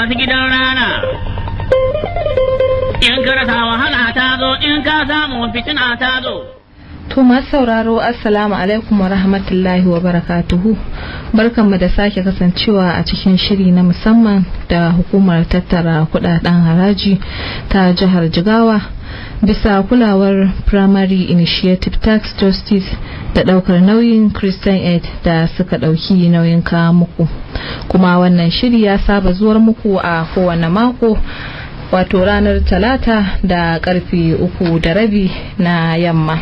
Masu gidan rana. In ka rasa wahala ta zo, in ka samu fitina ta zo. To masu sauraro, Assalamu alaikum wa rahmatullahi wa barakatuhu. Barkanmu da sake kasancewa a cikin shiri na musamman da hukumar tattara kudaden haraji ta jihar Jigawa bisa kulawar Primary Initiative Tax Justice da daukar nauyin Christian Aid da suka dauki nauyin kawo muku. Kuma wannan shiri ya saba zuwar muku a kowane mako, wato ranar Talata da karfe 3:30 na yamma.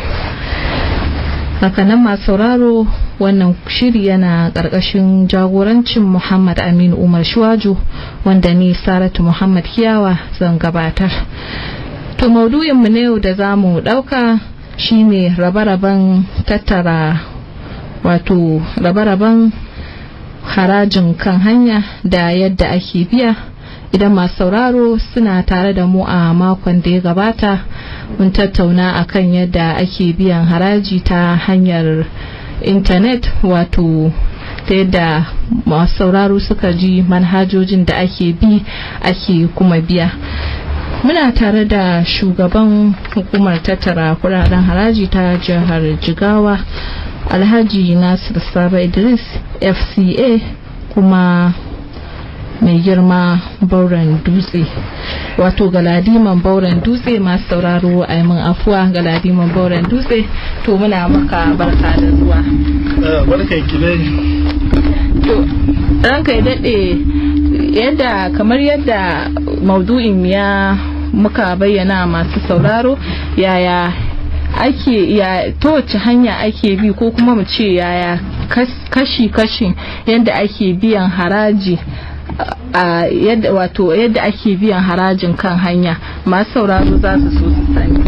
Hakanan masu sauraro, wannan shiri yana ƙarƙashin jagorancin Muhammad Aminu Umar Shuwaju, wanda ni Saratu Muhammad Kiyawa zan gabatar. To, maudu'inmu na yau da za mu ɗauka shine rabe-raben tattara, wato rabe-raben harajin kan hanya da yadda ake biya. Idan masu sauraro suna tare da mu a makon da ya gabata, mun tattauna akan yadda ake biyan haraji ta hanyar intanet, wato ta yadda masu sauraro suka ji manhajojin da ake bi ake kuma biya. Muna tare da shugaban hukumar tattara kudaden haraji ta jihar Jigawa, Alhaji Nasir Saba Idris, FCA, kuma mai girma Bauran Dutse, wato Galadiman Bauran Dutse. Masu sauraro, a min afuwa, Galadiman Bauran Dutse. To, muna maka barka da zuwa. Barkan ki dai. To, ranka ya daɗe, yadda kamar yadda maudu'in ya muka bayyana masu sauraro, yaya ake ya ta wace hanya ake bi, ko kuma mu ce yaya kashi-kashi yadda ake biyan haraji a yadda, wato yadda ake biyan harajin kan hanya, masu sauraro za su so su sani.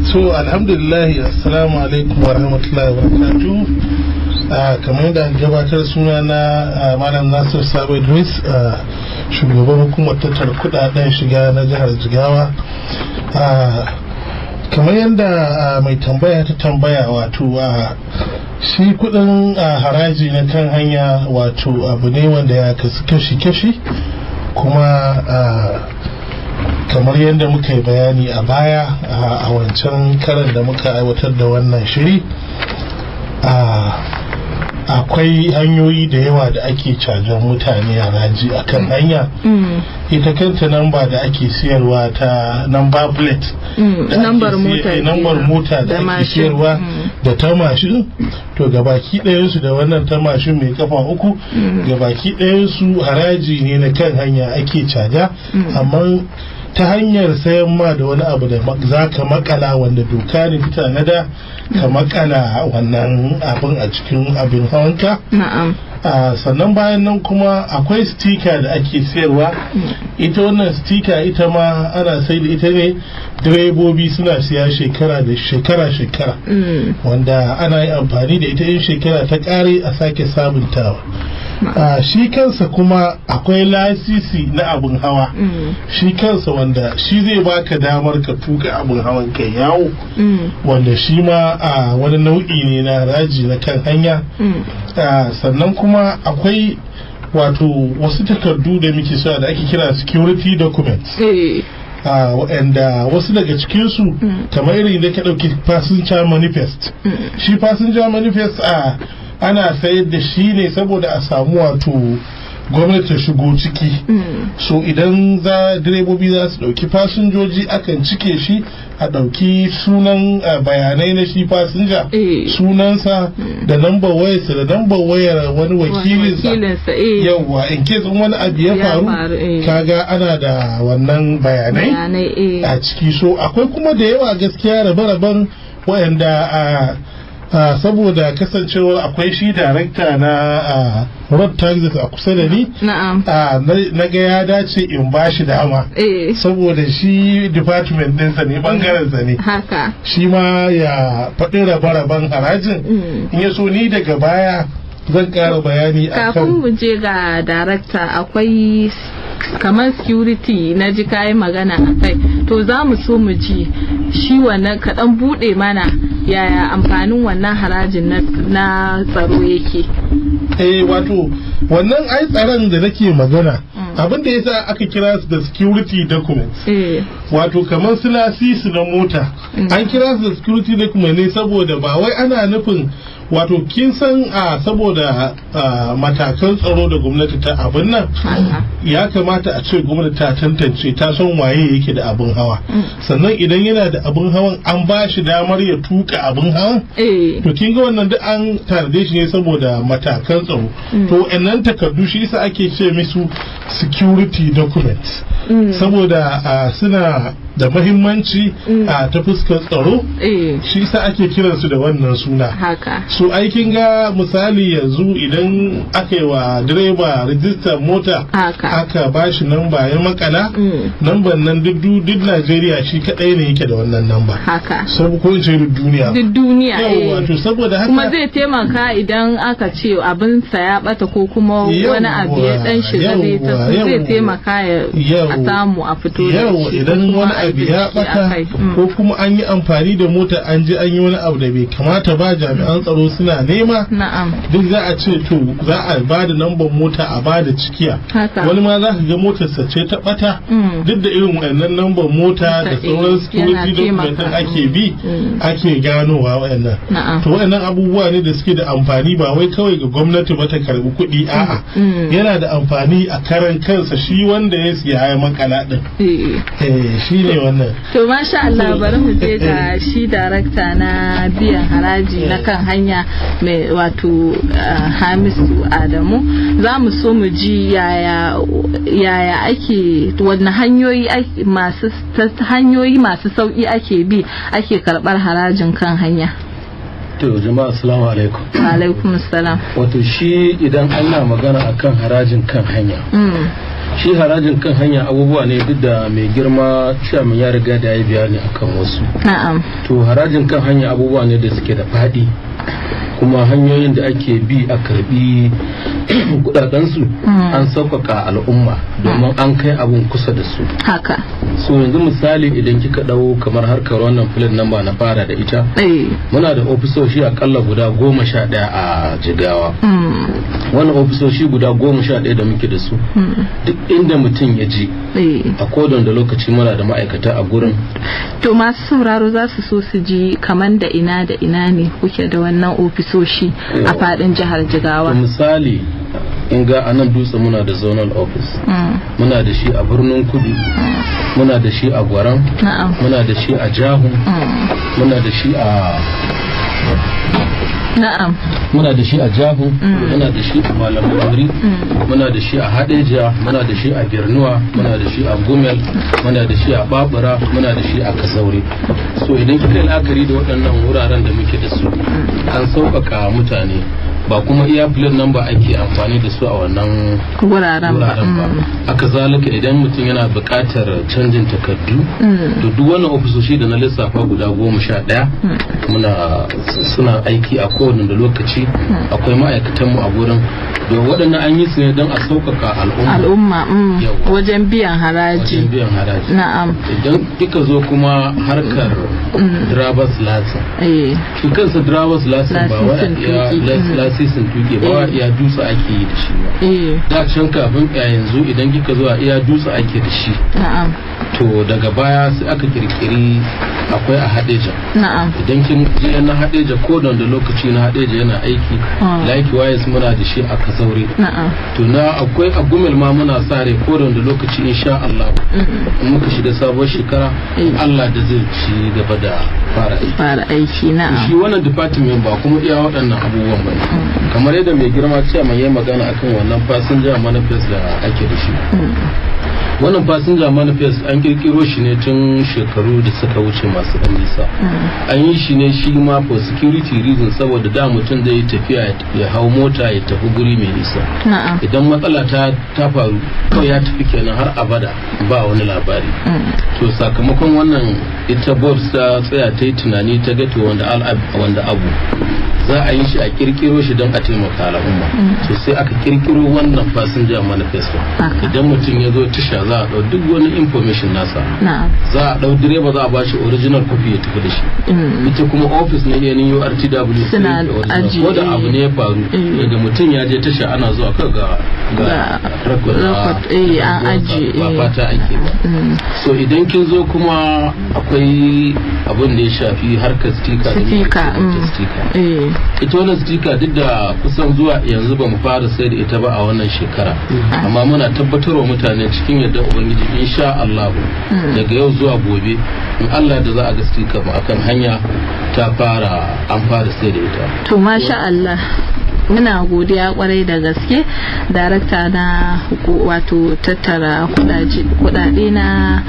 So alhamdulillah, assalamu alaikum wa rahmatullahi wa barakatuh. Kamar yadda an gabatar, suna na Malam Nasir Sabo Idris, shugaban hukumar tattara kudaden shiga na jihar Jigawa. Kamar yadda mai tambaya ta tambaya, wato shi kudin haraji na kan hanya, wato abu ne wanda ya kasu kashi-kashi. Kuma kamar yadda muka yi bayani a baya a wancan karan da muka aiwatar da wannan shiri, akwai hanyoyi da yawa da ake cajan mutane haraji a kan hanya. Ita kanta namba da ake siyarwa ta number plate, nambar mota, nambar mota da ake siyarwa da ta mashin, to gabaki ɗayansu, da wannan ta mashin mai kafa uku, gabaki ɗayansu haraji ne na kan hanya ake caja. Amma ta hanyar sayan ma da wani abu da za ka makala, wanda doka ne ta tanada ka makala wannan abin a cikin abin hawanka. Sannan bayan nan kuma akwai sticker da ake sayarwa. Ita wannan sticker, ita ma ana sai da ita ne, direbobi suna siya shekara da shekara shekara, wanda ana yi amfani da ita, in shekara ta kare a sake sabuntawa. Shi kansa kuma akwai lasisi na abin hawa, shi kansa wanda shi zai baka damar ka tuka abin hawan kai yawo, wanda shi ma a wani nau'i ne na haraji na kan hanya. Sannan kuma akwai wato wasu takardu da muke sa da ake kira security documents, waɗanda wasu daga cikinsu kamar irin da ka ɗauki passenger manifest. Shi passenger manifest a ana sayar da shi ne saboda a samu, wato gwamnati ta shigo ciki. So idan za direbobi za su dauki fasinjoji, akan cike shi, a dauki sunan, bayanai na shi fasinja, sunansa da lambar wayarsa da lambar wayar wani wakilinsa, yawwa, in case in wani abu ya faru, kaga ana da wannan bayanai a ciki. So akwai kuma da yawa gaskiya rabe-raben wayanda a saboda kasancewar akwai shi darakta na road taxes a kusa da ni, na ga ya dace in ba shi dama, saboda shi department ɗinsa ne, bangaren ne, shi ma ya faɗi rabe-raben harajin. In ya so ni daga baya zan ƙara bayani. A kafin mu je ga darakta, akwai kamar security na ji kayi magana a kai, to za mu so mu ji shi wannan, kaɗan buɗe mana yaya amfanin wannan harajin na tsaro yake. Eh, wato wannan ai tsaron da nake magana Abin da yasa aka kira su da security documents, wato kamar su lasisi na mota, an kira su da security document ne saboda ba wai ana nufin, wato kin san a saboda matakan tsaro da gwamnati ta abin nan, ya kamata a ce gwamnati ta tantance, ta san waye yake da abin hawa, sannan idan yana da abin hawan an ba shi damar ya tuka abin hawan. To kin ga wannan duk an tanade shi ne saboda matakan tsaro. To wa'annan takardu shi yasa ake ce musu security documents, saboda suna da mahimmanci a ta fuskar tsaro, shi yasa ake kiransu da wannan suna. So aikin ga misali yanzu idan aka yi wa direba rijistar mota, aka ba shi namba ya makala namban nan, duk Najeriya shi kadai ne yake da wannan namba. Saboda ko in ce duk duniya. Duk duniya. Yawwa, to saboda haka kuma zai taimaka idan aka ce abin sa ya bata ko kuma wani abu ya dan shiga, zai ta zai taimaka ya a samu a fito da shi. Idan wani abu ya bata ko kuma an yi amfani da mota an je an yi wani abu da bai kamata ba, jami'an tsaro suna nema, duk za a ce to za a ba da namban mota, a ba da cikiya. Wani ma za ka ga motarsa ce ta bata, duk da irin wayannan namban mota da sauran security document din ake bi ake ganowa wayannan. To wayannan abubuwa ne da suke da amfani, ba wai kawai ga gwamnati ba ta karbi kuɗi, a'a, yana da amfani a karan kansa shi wanda ya siya ya makala din. Shi ne wannan. To masha Allah, bari mu je ga shi darakta na biyan haraji na kan hanya mai, wato Hamisu Adamu. Za mu so mu ji yaya ake, wanne hanyoyi masu hanyoyi masu sauki ake bi ake karbar harajin kan hanya? To jama'a, assalamu alaikum. Alaikum assalam. Wato shi idan ana magana akan harajin kan hanya, shi harajin kan hanya abubuwa ne duk da mai girma chairman ya riga da ya bayani akan wasu. To harajin kan hanya abubuwa ne da suke da faɗi, kuma hanyoyin da ake bi a karbi kudadensu an sauƙaƙa al'umma domin an kai abun kusa da su. So yanzu misali idan kika ɗau kamar harkar wannan plate number na fara da ita, muna da ofisoshi akalla guda 11 a Jigawa. Wannan ofisoshi guda 11 da muke da su, duk inda mutum ya je a kodon da lokaci muna da ma'aikata a gurin. To masu sauraro za su so su ji kamar da ina da ina ne kuke da wannan ofisoshi a fadin jihar Jigawa? Misali in ga anan Dutse muna da zonal office, muna da shi a Birnin Kudu, muna da shi a Gwaram, muna da shi a Jahun, muna da shi a muna da shi a Jahun, muna da shi a Malam, muna da shi a Hadeja, muna da shi a Birnuwa, muna da shi a Gumel, muna da shi a Babura, muna da shi a Kazaure. So idan kika yi la'akari da waɗannan wuraren da muke da su, an sauƙaƙa mutane, ba kuma iya plate number ake amfani da su a wannan wuraren ba. Aka zalika idan mutum yana buƙatar canjin takardu, to duk wannan ofisoshi da na lissafa guda 11 muna suna aiki a kowane da lokaci, akwai ma'aikatanmu a gurin. Don waɗannan an yi su ne don a sauƙaƙa al'umma Al'umma wajen biyan haraji. Wajen biyan haraji. Idan kika zo kuma harkar driver's license, shi kansa driver's license ba wa lasisin tuki ba wa iya Dutse ake yi da shi ba. Da can kafin a yanzu, idan kika zo a iya Dutse ake da shi. To daga baya sai aka kirkiri akwai a Hadeja. Idan kin je na Hadeja, ko da lokaci na Hadeja yana aiki. Likewise muna da shi a Kazaure. To na akwai a Gumel ma, muna sa rai ko da lokaci insha Allah in muka shiga sabuwar shekara, Allah da zai ci gaba da fara aiki. Fara aiki, na'am. Shi wannan department ba kuma iya waɗannan abubuwan ba ne. Kamar yadda mai girma chairman ya magana akan wannan passenger manifest da ake da shi, wannan passenger manifest an kirkiro shi ne tun shekaru da suka wuce masu ɗan nisa. An yi shi ne shi ma for security reason, saboda da mutum zai yi tafiya ya hau mota ya tafi guri mai nisa, idan matsala ta faru kawai ya tafi kenan har abada ba wani labari. To sakamakon wannan ita board ta tsaya ta yi tunani ta ga to wanda abu za a yi shi a kirkiro shi don a taimaka al'umma. To sai aka kirkiro wannan passenger manifesto. Idan mutum ya zo tasha sticker za a dau duk wani information nasa. Za a dau direba, za a bashi original copy ya tafi da shi. Ita kuma office na NURTW suna ajiye, ko da abu ne ya faru, daga mutum ya je tasha ana zuwa ka ga record, an ajiye. Ba fata ake ba. So idan kin zo kuma akwai abin da ya shafi harkar sticker. Sticker, ita wannan sticker, duk da kusan zuwa yanzu ba mu fara sai da ita ba a wannan shekara, amma muna tabbatarwa mutane cikin yadda Ubangiji, insha Allah, daga yau zuwa gobe in Allah da za a ga sticker mu akan hanya ta fara, an fara sai da ita. To masha Allah, muna godiya kwarai da gaske, darakta na wato tattara kudade na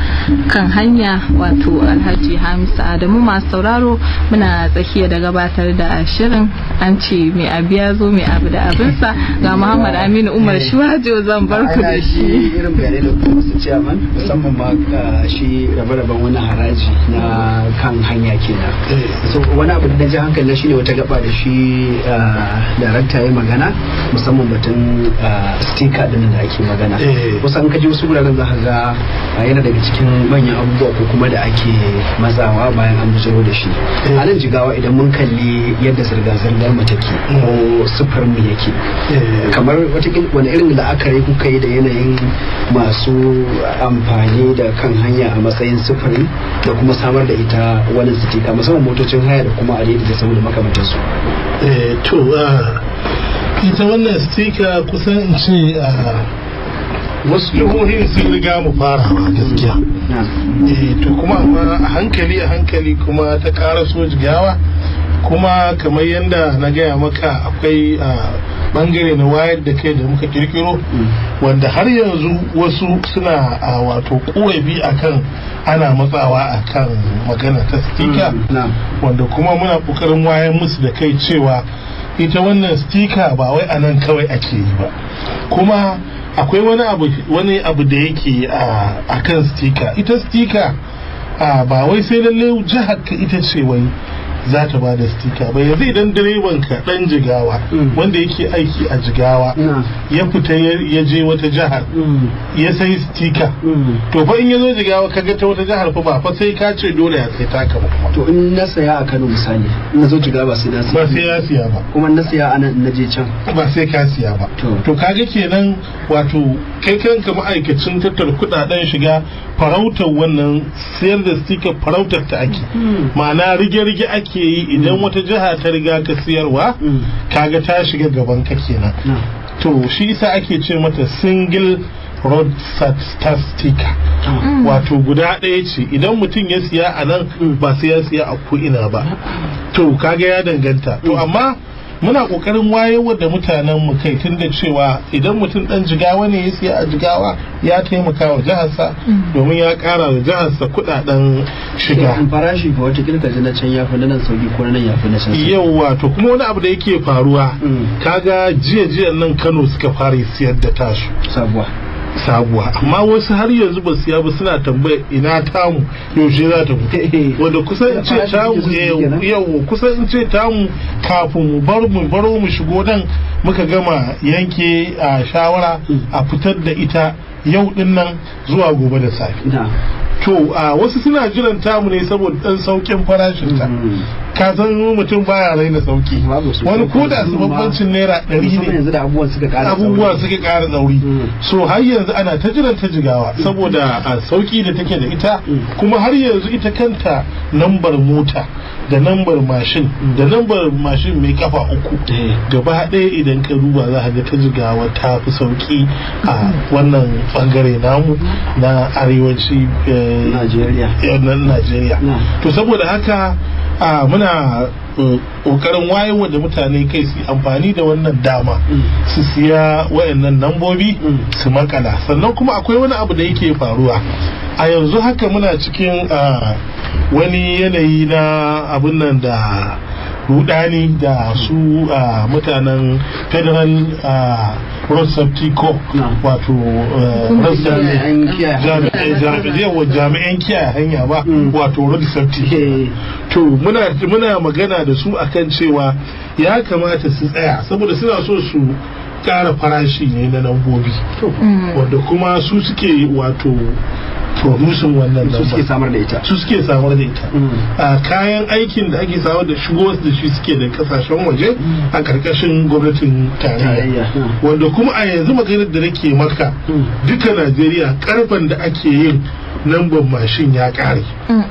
kan hanya, wato Alhaji Hamisu Adamu. Masu sauraro, muna tsakiya da gabatar da shirin an ce mai abu ya zo, mai abu da abinsa. Ga Muhammad Aminu Umar Shuwajo, zan bar ku da shi. Irin bayanai da kuma su ciyaman, musamman ma shi rabe-raben wani haraji na kan hanya kenan. So wani abu da ji hankali na shine wata gaba da shi darakta ya magana, musamman batun sticker din da ake magana. Kusan ka ji wasu wuraren za ka ga yana daga cikin manyan abubuwa ko kuma da ake matsawa bayan an bijiro da shi. A nan Jigawa, idan mun kalli yadda zirga-zirgar mu take ko sufurin mu yake, kamar watakila wani irin la'akari kuka yi da yanayin masu amfani da kan hanya a matsayin sufuri da kuma samar da ita wannan sticker, musamman motocin haya da kuma adaidaita sahu da makamantansu? To, ita wannan sticker, kusan in ce wasu jihohin sun riga mu farawa gaskiya. To kuma amma a hankali a hankali kuma ta ƙara so Jigawa. Kuma kamar yadda na gaya maka, akwai bangare na wayar da kai da muka kirkiro, wanda har yanzu wasu suna wato korafi akan ana matsawa akan magana ta sticker, wanda kuma muna kokarin wayar musu da kai cewa ita wannan sticker ba wai anan kawai ake yi ba. Kuma akwai wani abu da yake a kan sticker. Ita sticker ba wai sai lalle jihar ka ita ce wai za ta ba da sticker ba. Yanzu idan direban ka dan Jigawa wanda yake aiki a Jigawa ya fita ya je wata jihar ya sai sticker, to fa in ya zo Jigawa kaga ta wata jihar, fa ba fa sai ka ce dole ya sai taka ba kuma. To in na saya a Kano misali, in na zo Jigawa ba sai na ba siya? Sai ya siya ba. Kuma na siya a nan, na je can? Ba sai ka siya ba. To kaga kenan, wato kai kanka ma'aikacin tattara kudaden shiga, farautar wannan sayar da sticker, farautar ta ake, ma'ana rige-rige ake yi. Idan wata jiha ta riga ka siyarwa, kaga ta shiga gaban ka kenan. To shi isa ake ce mata single road star sticker, wato guda ɗaya ce. Idan mutum ya siya a nan, ba sai ya siya a ko'ina ba. To kaga ya danganta. To amma muna kokarin wayarwa da mutanen mu kai, tun da cewa idan mutum dan Jigawa ne ya siya a Jigawa, ya taimaka wa jiharsa domin ya kara da jiharsa kudaden shiga. In farashi fa wata ka ji na can ya fi na nan sauki ko na nan ya fi na can sauki. Yauwa, to kuma wani abu da yake faruwa, kaga jiya jiyan nan Kano suka fara siyar da tasu sabuwa. Sabuwa, amma wasu har yanzu ba siya ba, suna tambaya ina tamu, yaushe za ta fito, wanda kusan in ce tamu yau, kusan in ce tamu kafin mu bar mu baro mu shigo nan muka gama yanke a shawara a fitar da ita yau din nan zuwa gobe da safe. To a wasu suna jiran tamu ne saboda dan saukin farashin ta. Ka san mutum baya raina sauki, wani ko da su bambancin naira 100 ne. Yanzu da abubuwan suka ƙara abubuwa suka ƙara tsauri. So har yanzu ana ta jiran ta Jigawa saboda a sauki da take da ita. Kuma har yanzu ita kanta lambar mota da lambar mashin da lambar mashin mai kafa uku, gaba ɗaya idan ka duba za ka ga ta Jigawa ta fi sauki a wannan bangare namu na arewaci Najeriya. Na Najeriya. To saboda haka muna kokarin wayarwa da mutane kai su amfani da wannan dama su siya wayannan lambobi su makala. Sannan kuma akwai wani abu da yake faruwa a yanzu haka. Muna cikin wani yanayi na abin nan da rudani da su mutanen Federal Road Safety Corps, wato jami'an kiyaye hanya ba, wato road safety. To muna magana da su akan cewa ya kamata su tsaya, saboda suna so su ƙara farashi ne na lambobi, wanda kuma su suke wato producing wannan su suke lamba, samar da ita. Su suke samar da ita. A kayan aikin da ake samar da shigo da shi suke da kasashen waje a karkashin gwamnatin tarayya, Tarayya. Wanda kuma a yanzu maganar da nake maka, duka Najeriya karfen da ake yin lambar mashin ya kare,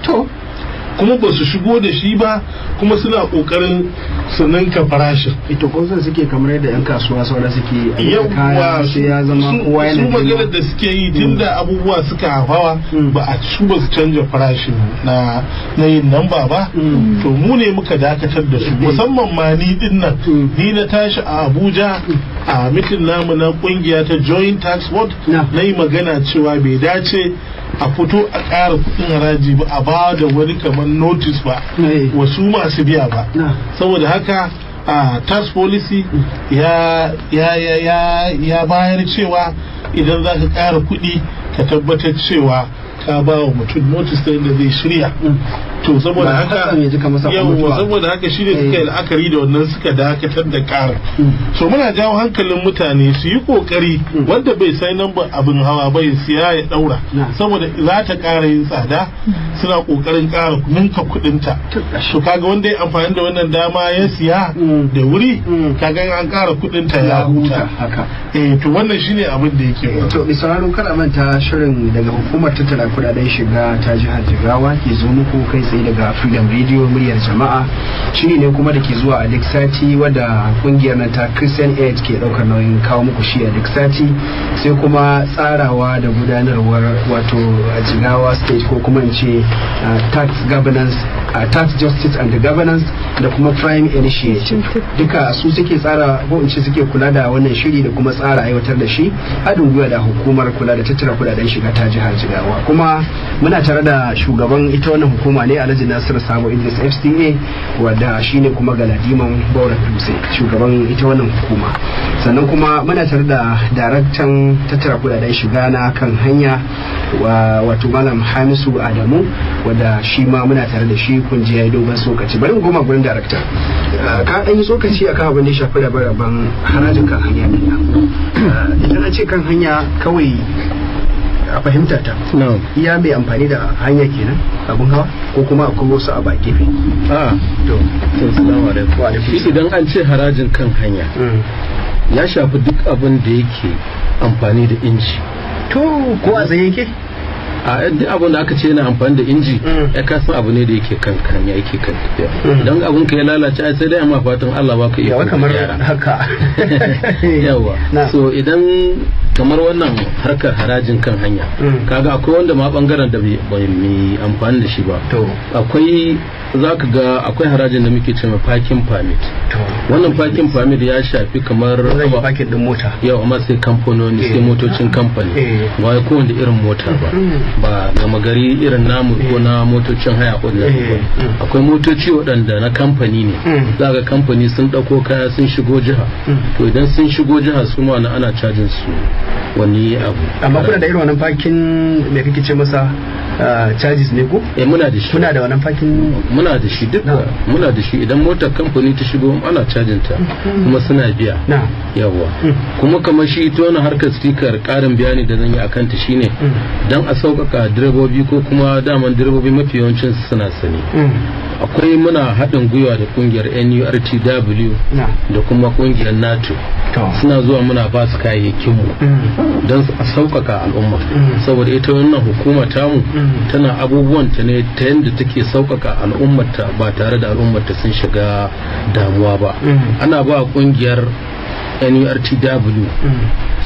To, kuma ba su shigo da shi ba, kuma suna kokarin su ninka farashin. Ita ko son suke kamar yadda yan kasuwa saura suke a Yawwa, kaya sai ya zama kowa yana su maganar nema. Da suke yi, tunda abubuwa suka hawa, ba a su ba su canja farashin na yin namba ba. To mu ne muka dakatar da su, musamman ma ni din nan. Ni na tashi a Abuja a meeting namu na kungiya ta Joint Tax Board, na yi magana cewa bai dace a fito a ƙara kuɗin haraji ba a ba da wani kamar notice ba wasu masu biya ba. Saboda haka a tax policy ya bayar cewa idan za ka ƙara kuɗi, ka tabbatar cewa ka ba wa mutum notice ta yadda zai shirya. To saboda Ba haka hakan ya ji kamar sakon yawwa, mutuwa. Saboda haka shi ne suka yi la'akari da wannan, suka dakatar da ƙarin. So muna jawo hankalin mutane su yi kokari, wanda bai sai nambar abin hawa bai siya ya daura, saboda za ta ƙara yin tsada. Suna kokarin ƙara ninka kuɗinta. To kaga wanda ya amfani da wannan dama ya siya da wuri, kaga in an ƙara kuɗinta ya huta. Haka. Eh, to wannan shine abin da yake faruwa. To, mai sauraro, kar a manta shirin daga hukumar tattara kudaden shiga ta jihar Jigawa ke zo muku kai tsaye daga Freedom Radio, muryar jama'a. Shiri ne kuma da ke zuwa a duk sati, wadda kungiyar nan ta Christian Aid ke daukar nauyin kawo muku shi a duk sati, sai kuma tsarawa da gudanarwar wato Jigawa State, ko kuma in ce tax governance, Tax Justice and Governance da kuma Prime Initiative, duka su suke tsara, ko in ce suke kula da wannan shiri da kuma tsara aiwatar da shi, haɗin gwiwa da hukumar kula da tattara kudaden shiga ta jihar Jigawa. Kuma muna tare da shugaban ita wannan hukuma ne, Alhaji Nasiru Sabo Idris FCA, wadda shine kuma Galadiman Baura Dutse, shugaban ita wannan hukuma. Sannan kuma muna tare da daraktan tattara kudaden shiga na kan hanya, wato Malam Hamisu Adamu, wadda shi ma muna tare da shi. Kun ji yayi dogon tsokaci. Bari mu koma gurin darakta. Ka dan yi tsokaci akan abin da ya shafi rabe-raben harajin kan hanya din nan. Idan an ce kan hanya, kawai a fahimta ta, iya mai amfani da hanya kenan, abun hawa, ko kuma akwai wasu a ba gefe? A To, to, assalamu alaikum. Wa alaikum. Shi idan an ce harajin kan hanya, ya shafi duk abin da yake amfani da inji. To, ko a tsaye yake? A duk abin da aka ce yana amfani da inji, ya kasan abu ne da yake kan hanya, yake kan tafiya. Idan abun ka ya lalace, ai sai dai amma fatan Allah baka iya Yawa, kamar gyara. Haka. Yawa. Na. So idan kamar wannan harkar harajin kan hanya, kaga akwai wanda ma bangaren da bai mai amfani da shi ba. Akwai, zaka ga akwai harajin da muke cewa parking permit. Wannan parking permit ya shafi kamar Zan yi parking din mota. Yau, amma sai kamfanoni, sai motocin kamfani, ba wai kowane irin mota ba, ba gama gari irin namu ko na motocin haya ko na ba. Akwai motoci waɗanda na kamfani ne. Za ga kamfani sun ɗauko kaya sun shigo jiha. To idan sun shigo jiha, su ma ana cajin su wani abu. Amma kuna da irin wannan parking, me kake ce masa, charges ne ko? Eh, muna da shi. Kuna da wannan parking? Muna da shi duk, muna da shi. Idan motar kamfani ta shigo, ana cajin ta, kuma suna biya. Yawa. Kuma kamar shi ita wannan harkar sticker, karin bayani da zan yi akan ta shine dan a sauƙaƙa direbobi, ko kuma daman direbobi mafi yawancin su suna sani. Akwai, muna haɗin gwiwa da kungiyar NURTW da kuma kungiyar NATO. Suna zuwa, muna ba su kayayyakin mu don a sauƙaƙa al'umma, saboda ita wannan hukuma tamu tana abubuwan ta ne ta yadda take sauƙaƙa al'ummarta ba tare da al'ummarta sun shiga damuwa ba. Ana ba kungiyar NURTW,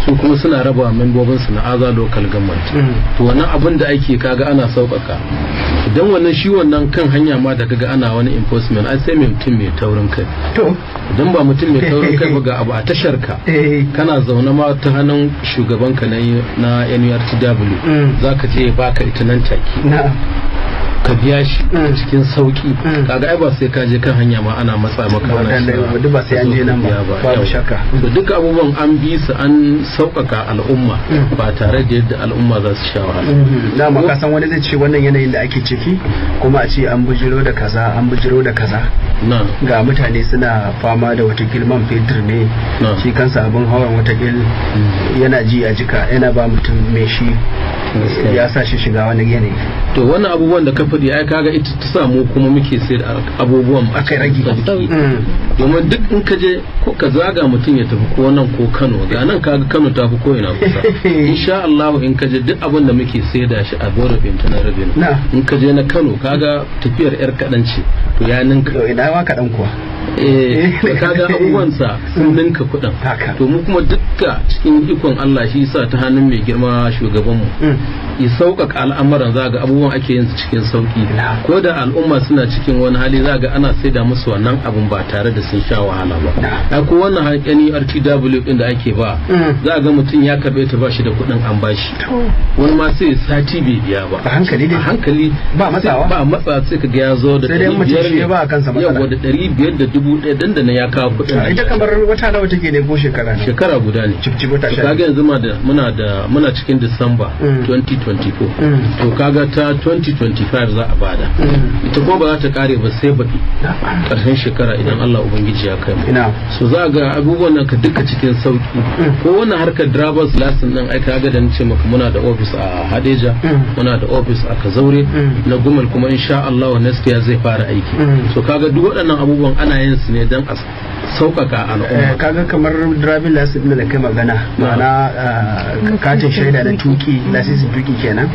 su kuma suna raba membobinsu na other local government. To wannan abin da ake, kaga ana sauƙaƙa. Idan wannan shi wannan kan hanya ma da kaga ana wani enforcement, ai sai mai mutum mai taurin kai. Idan ba mutum mai taurin kai ba, ga abu a tashar ka, kana zaune ma, ta hannun shugaban ka na NURTW, zaka je ya baka ita nan take. Ka biya shi cikin sauki. Kaga ai ba sai ka je kan hanya ma ana matsa maka ana duk ba sai an je nan ba, babu shakka. To duka abubuwan an bi su an sauƙaƙa al'umma ba tare da yadda al'umma za su sha wahala. Dama ka san wani zai ce wannan yanayin da ake ciki kuma a ce an bujiro da kaza, an bujiro da kaza, ga mutane suna fama da wata man fetur ne, shi kansa abin hawan watakil yana ji a jika, yana ba mutum mai shi ya sa shi shiga wani yanayi. To wannan abubuwan da ka faɗi ai kaga ita ta samu kuma muke sayar da abubuwan akai rage, domin duk in ka je ko ka zaga mutum ya tafi ko nan ko Kano, ga nan kaga Kano ta fi ko ina kusa. Insha Allah in ka je duk abin da muke saida shi a Board of Internal Revenue, in ka je na Kano kaga tafiyar yar kaɗan ce, to ya ninka. To ina ma kaɗan kuwa. Eh, kaga abubuwan sa sun ninka kuɗin. To mu kuma dukka cikin ikon Allah shi yasa ta hannun mai girma shugaban mu ya sauƙaƙa al'amuran, za ga abubuwan ake yin su cikin sauƙi. Ko da al'umma suna cikin wani hali, za ga ana saida musu wannan abun ba tare da sun sha wahala ba. Ai ko wannan NURTW din da ake ba, za ga mutum ya karbe ta ba shi da kuɗin, an bashi, wani ma sai sati bai biya ba. A hankali dai. A hankali. Ba matsawa. Ba matsa, sai ka ga ya zo da sai dai mutum shi ba kansa matsala. Yawa, da 500 da 1000, dandana ya kawo kuɗin. Ita kamar wata nawa take ne ko shekara ne? Shekara guda ne. Cip wata sha. Kaga yanzu muna cikin Disamba 2024, to kaga ta 2025 za a bada ita, kuma ba za ta kare ba sai baɗi ƙarshen shekara idan Allah ubangiji ya kai mu. So za ga abubuwan nan ka duka cikin sauki. Ko wannan harkar drivers license din, ai kaga da nace maka muna da office a Hadeja, muna da office a Kazaure, na Gumal kuma insha Allah next year zai fara aiki. So kaga duk waɗannan abubuwan ana yin su ne don a sauƙaƙa al'umma. Kaga kamar driving license din da kai magana, ma'ana katin shaida da tuki, lasisin tuki kenan,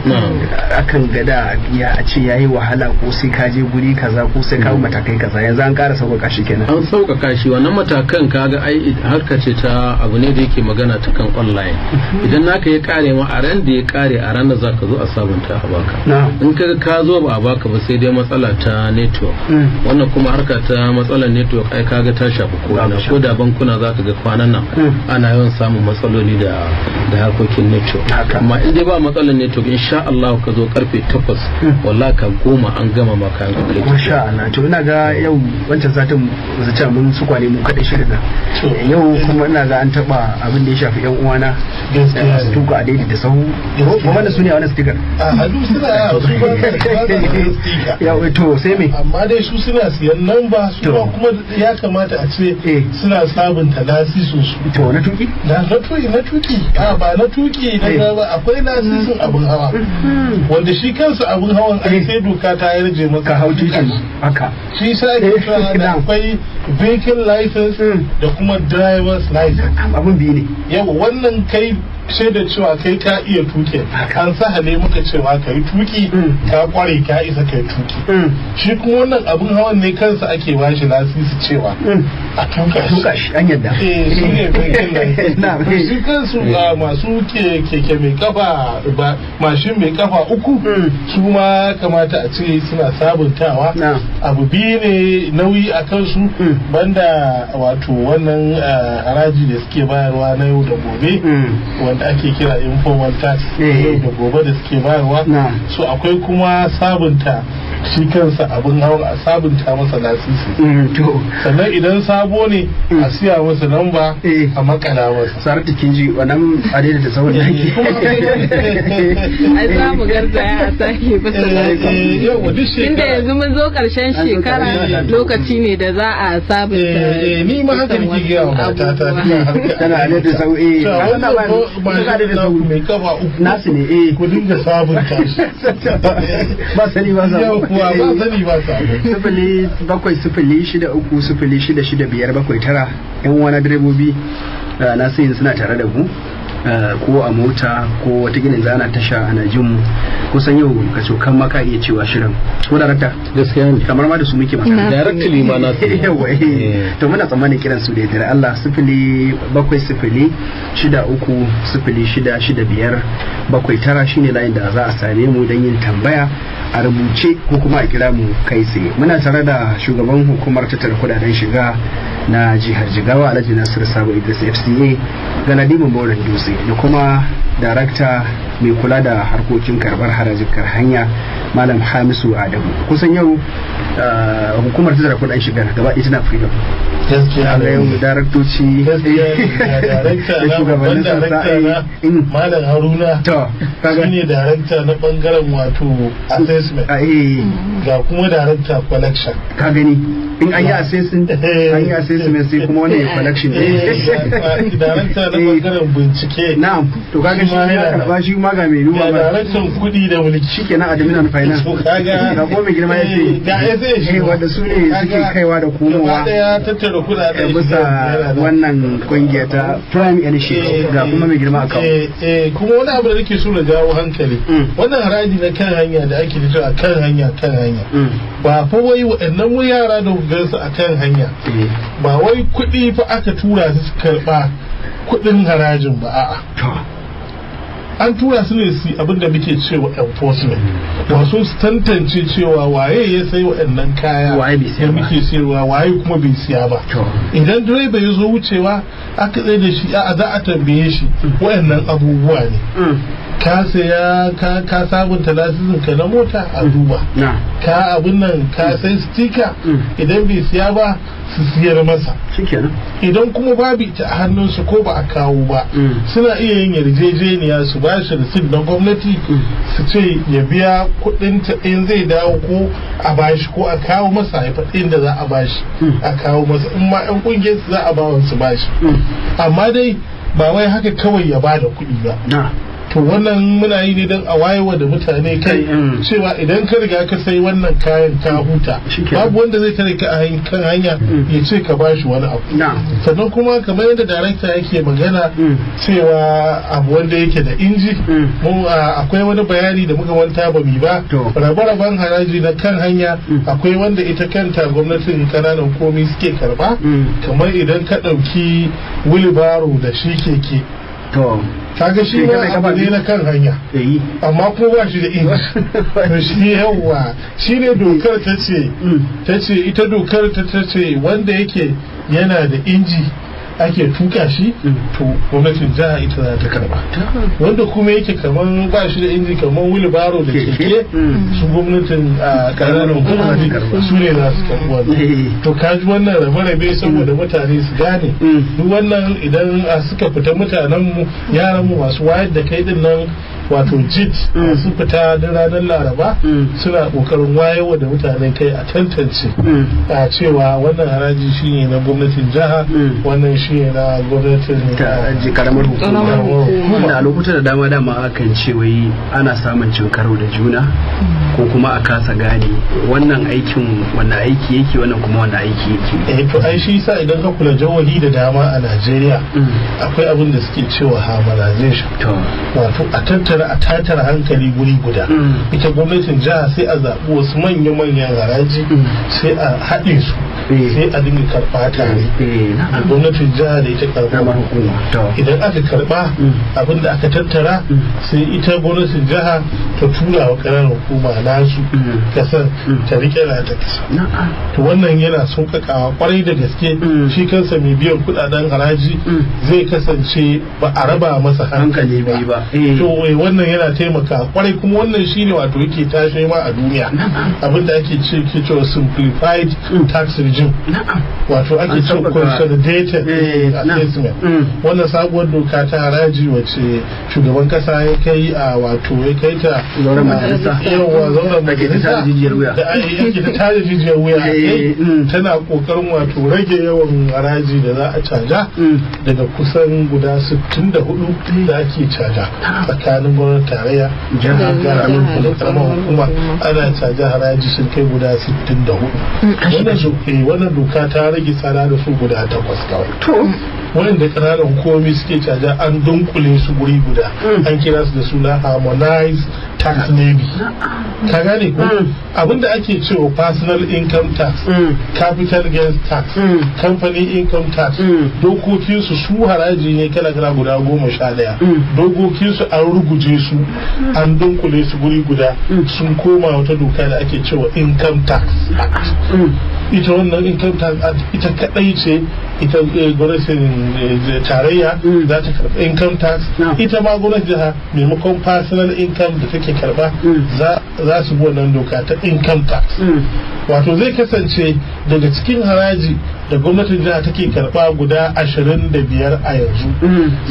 akan gada ya a ce yayi wahala ko sai ka je guri kaza ko sai ka matakai kaza, yanzu an ƙara sauƙaƙa shi kenan. An sauƙaƙa shi. Wannan matakan kaga ai harka ce ta abu ne da yake magana ta kan online. Idan naka ya kare ma, a ran da ya kare a ranar za ka zo a sabunta a baka. In ka ka zo ba a baka ba, sai dai matsala ta network. Wannan kuma harka ta matsalar network ai kaga ta shafi ko ina, ko da bankuna za ka ga kwanan nan ana yawan samun matsaloli da harkokin network. Amma in dai ba matsalar network, insha Allah ka zo karfe 8, wallahi ka 10 an gama maka an kai. Masha Allah. To ina ga yau wancan satin wasu ce mun su kwane mu kadai shirin nan, yau kuma ina ga an taba abin da ya shafi yan uwana su tuka a daidai da sahu, kuma da su ne a wani sticker. A hadu suna su ba sticker. Ya to sai me? Amma dai su suna siyan namba, su kuma ya kamata a ce suna sabunta lasisin su. To na tuki? Na tuki, na tuki. A ba na tuki na ba, akwai lasisin abin hawa wanda shi kansa abin hawan ai sai doka ta yarje maka ka hau titin haka. Shi sa ke cewa da akwai vehicle license da kuma driver's license. Abin biyu ne. Yawa, wannan kai shaida cewa kai ka iya tuki, an sahale maka cewa ka yi tuki, ka kware, ka isa ka yi tuki. Shi kuma wannan abin hawan ne kansa ake bashi lasisi cewa a tuka shi. Tuka shi an yadda. Eh, shi ne vehicle license. Shi kansu ga masu keke mai kafa, mashin mai kafa uku, su ma kamata a ce suna sabuntawa. Abu biyu ne nauyi a kansu, banda wato wannan haraji da suke bayarwa na yau da gobe wanda ake kira informal tax da gobe da suke bayarwa. So akwai kuma sabunta shi kansa abin hawan, a sabunta masa lasisi, sannan idan sabo ne a siya masa lamba a makala masa. Saratu, kin ji wannan adai da sauran da ake Ai za mu garzaya a sake bisa inda yanzu mun zo karshen shekara, lokaci ne da za a sabunta. Ni ma haka nake gaya wa matata. Tana adai da sau, eh. Wannan da mai kafa uku nasu ne, eh. Ku dinga sabunta shi. Ba sani ba. Yau kuwa ba sani ba sabo. 07063066579. Yan wani direbobi na sayin suna tare da ku ko a mota ko watakila yanzu ana tasha ana jin mu. Kusan yau ka cokan maka iya cewa shirin ko darakta. Gaskiya ne. Kamar ma da su muke magana. Directly ma na su. Yawa, to muna tsammanin kiran su da yardar Allah. 07063066579 shine layin da za a same mu don yin tambaya a rubuce ko kuma a kira mu kai tsaye. Muna tare da shugaban hukumar tattara kudaden shiga na jihar Jigawa, Alhaji Nasiru Sabo Idris FCA, Galadimin Boran Dutse, da kuma darakta mai kula da harkokin karbar harajin hanya Malam Hamisu Adamu. Kusan yau hukumar tattara kuɗin shigar gaba ɗaya tana freedom. Gaskiya ne. Yau daraktoci da shugabannin sassa, Malam Haruna shine darakta na bangaren wato assessment, ga kuma darakta collection. Ka gani, in an yi assessment, an yi assessment, sai kuma wani collection. Darakta na bangaren bincike. Na'am, to kaga shi ya karba, shi ma ga mai duba. Ga daraktan kuɗi da mulki. Shikenan, admin and finance. To kaga ga kuma mai girma yace ga SA shi wanda su ne suke kaiwa da komowa ya tattara kuɗaɗen bisa wannan kungiya ta Prime Initiative, ga kuma mai girma a Eh, kuma wani abu da nake so na jawo hankali, wannan haraji na kan hanya da ake cewa kan hanya, kan hanya, ba fa wai waɗannan yara da gansu a kan hanya ba wai kuɗi fa aka tura su su karɓa kuɗin harajin ba. A'a, an tura su ne su abin da muke cewa enforcement, wasu su tantance cewa waye ya sai waɗannan kaya da muke sayarwa, waye kuma bai siya ba. Idan direba ya zo wucewa aka tsaye da shi, a za a tambaye shi waɗannan abubuwa ne: ka saya, ka sabunta lasisin ka na mota, a duba ka abin nan, ka sai sticker. Idan bai siya ba, su siyar masa. Idan kuma babu ita a hannunsu ko ba a kawo ba, suna iya yin yarjejeniya su ba shi receipt na gwamnati, su ce ya biya kuɗin ta in zai dawo, ko a bashi ko a kawo masa, ya faɗi inda za a bashi a kawo masa, in ma 'yan kungiyar su za a ba su bashi. Amma dai ba wai haka kawai ya bada kuɗi ba. To wannan muna yi ne don a wayewa da mutane kai cewa idan ka riga ka sai wannan kayan, ka huta, babu wanda zai tare ka a kan hanya ya ce ka bashi wani abu. Sannan kuma kamar yadda darakta yake magana cewa abu wanda yake da inji, mu akwai wani bayani da muka wanta ba mi ba. Rabe-raben haraji na kan hanya, akwai wanda ita kanta gwamnatin kananan komi suke karba, kamar idan ka ɗauki wheelbarrow da shi keke, kaga shi ma abu ne na kan hanya, amma ko ba shi da inji. To shi yawa shi ne dokar ta ce ita dokar ta ce wanda yake yana da inji ake tuka shi, to gwamnatin jiha ita za ta karba. Wanda kuma yake kaman ba shi da inji, kaman wheelbarrow da keke, su gwamnatin ƙananan hukumomi su ne za su karbi wannan. To kaji wannan rabe-rabe, saboda mutane su gane duk wannan. Idan suka fita, mutanen mu, yaran mu masu wayar da kai din nan, wato JIT, masu fita da ranar Laraba, suna kokarin wayarwa da mutane kai a tantance a cewa wannan haraji shine na gwamnatin jiha, wannan shine na gwamnatin karamar hukuma. Da lokuta da dama dama akan ce wai ana samun cin karo da juna, ko kuma a kasa gane wannan aikin wannan aiki yake, wannan kuma wannan aiki yake. Eh, to ai shi yasa idan ka kula, jihohi da dama a Najeriya akwai abin da suke cewa harmonization, wato a tattara a tattara hankali guri guda. Ita gwamnatin jiha sai a zaɓi wasu manya-manyan haraji, sai a haɗe su, sai a dinga karɓa tare da gwamnatin jiha da ita karɓar hukuma. Idan aka karɓa, abin da aka tattara, sai ita gwamnatin jiha ta tura wa ƙananan hukuma nasu kasan, ta riƙe na ta kasa. To wannan yana sauƙaƙawa kwarai da gaske. Shi kansa mai biyan kuɗaɗen haraji zai kasance ba a raba masa hankali ba. To wannan yana taimaka kwarai. Kuma wannan shine wato yake tashe ma a duniya, abinda ake ce ke cewa simplified tax regime, wato ake ce consolidated assessment. Wannan sabuwar doka ta haraji wacce shugaban kasa ya kai a wato ya kai ta zauren majalisa, yawa, zauren majalisa da ake ta tada jijiyar wuya, tana kokarin wato rage yawan haraji da za a caja daga kusan guda 64 da ake caja tsakanin gwamnatin tarayya, jihar da karamar hukuma. Ana caja haraji sun kai guda 64. Wannan doka ta rage tsada da su guda takwas kawai. Wanda ƙananan hukumomi suke caja, an dunkule su guri guda, an kira su da suna harmonized tax levy. Ka gane ko? Abinda ake cewa personal income tax, capital gains tax, company income tax, dokokinsu su haraji ne kala kala guda 11. Dokokinsu an ruguje su, an dunkule su guri guda, sun koma wata doka da ake cewa Income Tax Act. Ita wannan Income Tax Act ita kadai ce Ita gwamnatin tarayya za ta karɓi income tax. Ita ma gwamnatin jiha, maimakon personal income da take karɓa, za su bi wannan doka ta income tax. Wato zai kasance daga cikin haraji da gwamnatin jiha take karɓa guda 25 a yanzu,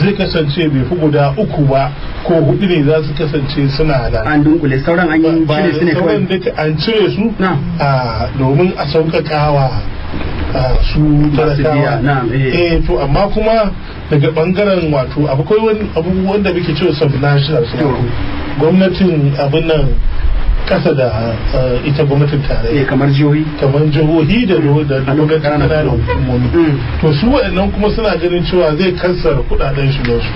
zai kasance bai fi guda uku ba ko hudu ne za su kasance suna da An dunkule sauran, an yi cire su ne kawai. Sauran duka an cire su a domin a sauƙaƙa wa su talakawa. Eh, to amma kuma daga bangaren, wato akwai wani abubuwan da muke cewa subnational, gwamnatin abin nan kasa da ita gwamnatin tarayya. Kamar jihohi. Kamar jihohi da gwamnatin ƙananan hukumomi. To su waɗannan kuma suna ganin cewa zai kassara kuɗaɗen shigar su,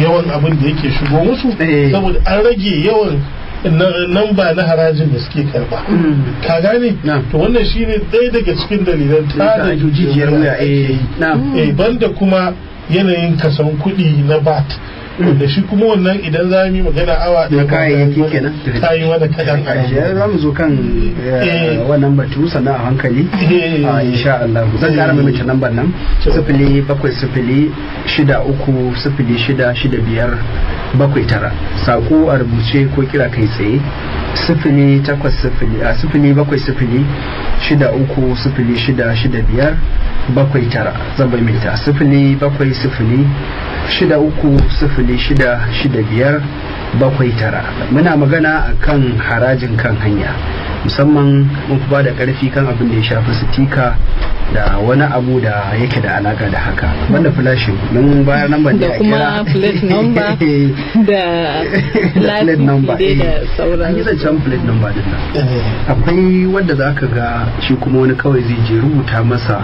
yawan abin da yake shigo musu, saboda an rage yawan namba na harajin da suke karba, ka gane? To wannan shine ɗaya daga cikin dalilan tada jijiyar wuya. Eh, banda kuma yanayin kason kuɗi na VAT, wanda shi kuma wannan idan za mu yi magana awa ɗaya kayayyaki kenan. Ta yi wani kaɗan. A za mu zo kan wannan batu sannan a hankali, insha Allah. Zan ƙara maimaita lambar nan: 07063066579. Sako a rubuce ko kira kai tsaye: 080 a 07063066579. Zan maimaita: 07063066579. Muna magana akan harajin kan hanya, musamman mun fi ba da karfi kan abin da ya shafi sitika da wani abu da yake da alaka da haka, wanda flashing mun bayar number. Da kuma plate number da plate number da sauran. An yi zancen plate number din nan. Akwai wanda za ka ga shi kuma wani kawai zai je rubuta masa